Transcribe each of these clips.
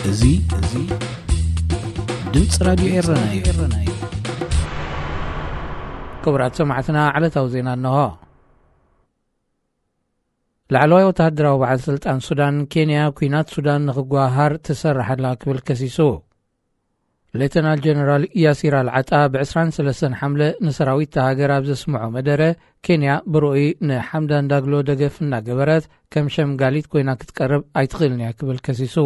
እዚ እዚ ድምፂ ራዲዮ ኤረና እዩ። ክቡራት ሰማዕትና፣ ዕለታዊ ዜና እንሆ። ላዕለዋይ ወተሃደራዊ በዓል ስልጣን ሱዳን፣ ኬንያ ኲናት ሱዳን ንኽጓሃር ትሰርሕ ኣላ ክብል ከሲሱ። ሌተናል ጀነራል ያሲር ኣልዓጣ ብ23 ሓምለ ንሰራዊት እታ ሃገር ኣብ ዘስምዖ መደረ፣ ኬንያ ብርኡይ ንሓምዳን ዳግሎ ደገፍ እናገበረት ከም ሸምጋሊት ኮይና ክትቀርብ ኣይትኽእልን እያ ክብል ከሲሱ።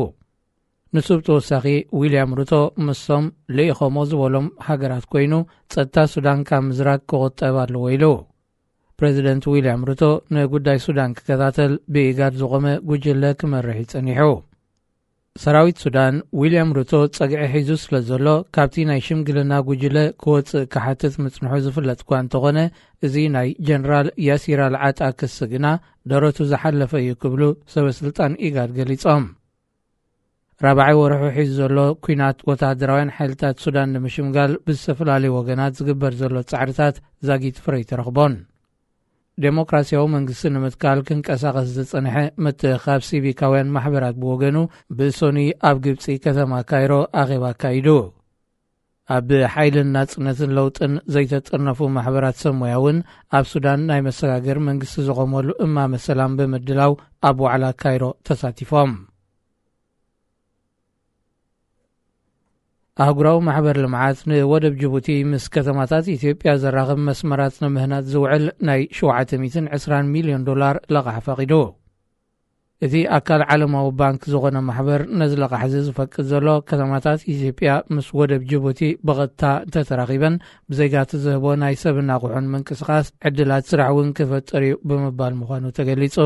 ንሱ ብተወሳኺ፣ ዊልያም ሩቶ ምስቶም ልኢኾሞ ዝበሎም ሃገራት ኮይኑ፣ ጸጥታ ሱዳን ካብ ምዝራግ ክቑጠብ ኣለዎ ኢሉ። ፕረዚደንት ዊልያም ሩቶ ንጉዳይ ሱዳን ክከታተል ብኢጋድ ዝቖመ ጉጅለ ክመርሕ እዩ ጸኒሑ። ሰራዊት ሱዳን፣ ዊልያም ሩቶ ጸግዒ ሒዙ ስለ ዘሎ፣ ካብቲ ናይ ሽምግልና ጉጅለ ክወጽእ ክሓትት ምጽንሑ ዝፍለጥ እኳ እንተኾነ፣ እዚ ናይ ጀነራል ያሲር ኣልዓጣ ክሲ ግና ደረቱ ዝሓለፈ እዩ ክብሉ ሰበ ስልጣን ኢጋድ ገሊጾም። ራብዓይ ወርሑ ሒዙ ዘሎ ኲናት፣ ወተሃደራውያን ሓይልታት ሱዳን ንምሽምጋል ብዝተፈላለዩ ወገናት ዝግበር ዘሎ ጻዕርታት ዛጊት ፍረ ኣይተረኽቦን። ዴሞክራሲያዊ መንግስቲ ንምትካል ክንቀሳቐስ ዝጸንሐ ምትእኽኻብ ሲቪካውያን ማሕበራት ብወገኑ፣ ብሶኒ ኣብ ግብጺ ከተማ ካይሮ ኣኼባ ኣካይዱ። ኣብ ሓይልን ናጽነትን ለውጥን ዘይተጠርነፉ ማሕበራት ሰብ ሞያ እውን ኣብ ሱዳን ናይ መሰጋገሪ መንግስቲ ዝቖመሉ እማመ ሰላም ብምድላው ኣብ ዋዕላ ካይሮ ተሳቲፎም። ኣህጉራዊ ማሕበር ልምዓት ንወደብ ጅቡቲ ምስ ከተማታት ኢትዮጵያ ዘራኽብ መስመራት ንምህናጽ ዝውዕል ናይ 720 ሚልዮን ዶላር ለቓሕ ፈቒዱ። እቲ ኣካል ዓለማዊ ባንክ ዝኾነ ማሕበር ነዚ ለቓሕ እዚ ዝፈቅድ ዘሎ፣ ከተማታት ኢትዮጵያ ምስ ወደብ ጅቡቲ ብቐጥታ እንተተራኺበን፣ ብዜጋቲ ዝህቦ ናይ ሰብን ኣቑሑን ምንቅስቓስ ዕድላት ስራሕ እውን ክፈጥር እዩ ብምባል ምዃኑ ተገሊጹ።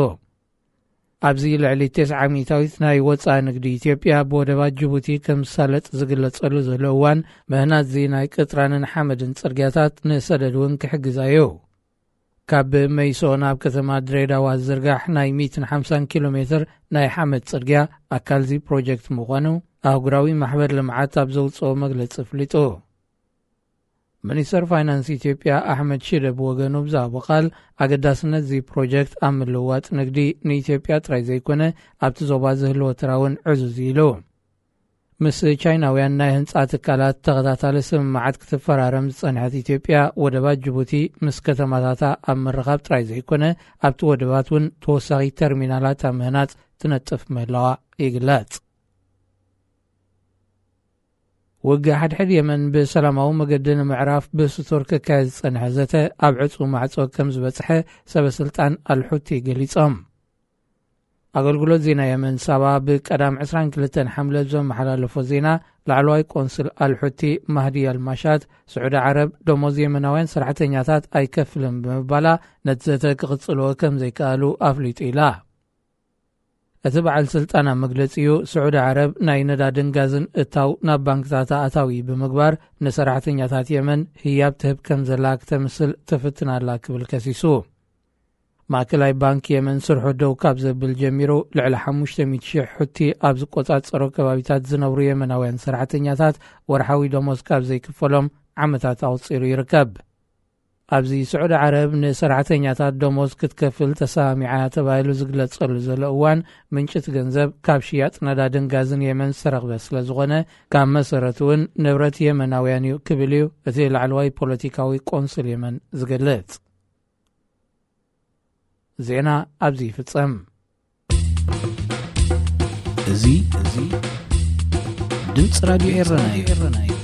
ኣብዚ ልዕሊ 90 ሚእታዊት ናይ ወጻኢ ንግዲ ኢትዮጵያ ብወደባት ጅቡቲ ከም ዝሳለጥ ዝግለጸሉ ዘሎ እዋን፣ ምህናጽ እዚ ናይ ቅጥራንን ሓመድን ጽርግያታት ንሰደድ እውን ክሕግዛ እዩ። ካብ መይሶ ናብ ከተማ ድሬዳዋ ዝዝርጋሕ ናይ 150 ኪሎ ሜትር ናይ ሓመድ ጽርግያ ኣካል እዚ ፕሮጀክት ምዃኑ ኣህጉራዊ ማሕበር ልምዓት ኣብ ዘውጽኦ መግለጺ ኣፍሊጡ። ሚኒስተር ፋይናንስ ኢትዮጵያ ኣሕመድ ሽደ ብወገኑ ብዝሃቦ ቃል፣ ኣገዳስነት እዚ ፕሮጀክት ኣብ ምልውዋጥ ንግዲ ንኢትዮጵያ ጥራይ ዘይኮነ፣ ኣብቲ ዞባ ዝህልዎ ተራ እውን ዕዙዝ እዩ ኢሉ። ምስ ቻይናውያን ናይ ህንጻ ትካላት ተኸታታሊ ስምምዓት ክትፈራረም ዝጸንሐት ኢትዮጵያ፣ ወደባት ጅቡቲ ምስ ከተማታታ ኣብ ምርኻብ ጥራይ ዘይኮነ፣ ኣብቲ ወደባት እውን ተወሳኺ ተርሚናላት ኣብ ምህናጽ ትነጥፍ ምህላዋ ይግለጽ። ውግእ ሓድሕድ የመን ብሰላማዊ መገዲ ንምዕራፍ ብስቱር ክካየድ ዝጸንሐ ዘተ ኣብ ዕጹው ማዕጾ ከም ዝበጽሐ ሰበ ስልጣን ኣልሑቲ ገሊጾም። ኣገልግሎት ዜና የመን ሳባ ብቀዳም 22 ሓምለ ብዘመሓላለፎ ዜና፣ ላዕለዋይ ቆንስል ኣልሑቲ ማህዲ ኣልማሻት፣ ስዑዲ ዓረብ ደሞዝ የመናውያን ሰራሕተኛታት ኣይከፍልን ብምባላ፣ ነቲ ዘተ ክቕጽልዎ ከም ዘይከኣሉ ኣፍሊጡ ኢላ። እቲ በዓል ስልጣን ኣብ መግለጺኡ፣ ስዑዲ ዓረብ ናይ ነዳድን ጋዝን እታው ናብ ባንክታታ ኣታዊ ብምግባር፣ ንሰራሕተኛታት የመን ህያብ ትህብ ከም ዘላ ክተምስል ትፍትን ኣላ ክብል ከሲሱ። ማእከላይ ባንክ የመን ስርሑ ደው ካብ ዘብል ጀሚሩ፣ ልዕሊ 500,000 ሑቲ ኣብ ዝቆጻጸሮ ከባቢታት ዝነብሩ የመናውያን ሰራሕተኛታት ወርሓዊ ደሞዝ ካብ ዘይክፈሎም ዓመታት ኣቑጺሩ ይርከብ። ኣብዚ፣ ስዑዲ ዓረብ ንሰራሕተኛታት ደሞዝ ክትከፍል ተሰማሚዓ እያ ተባሂሉ ዝግለጸሉ ዘሎ እዋን፣ ምንጪ እቲ ገንዘብ ካብ ሽያጥ ነዳድን ጋዝን የመን ዝተረኽበ ስለ ዝኾነ፣ ካብ መሰረቱ እውን ንብረት የመናውያን እዩ ክብል እዩ እቲ ላዕለዋይ ፖለቲካዊ ቆንስል የመን ዝገልጽ። ዜና ኣብዚ ይፍጸም። እዚ፣ እዚ ድምፂ ራዲዮ ኤረና እዩ።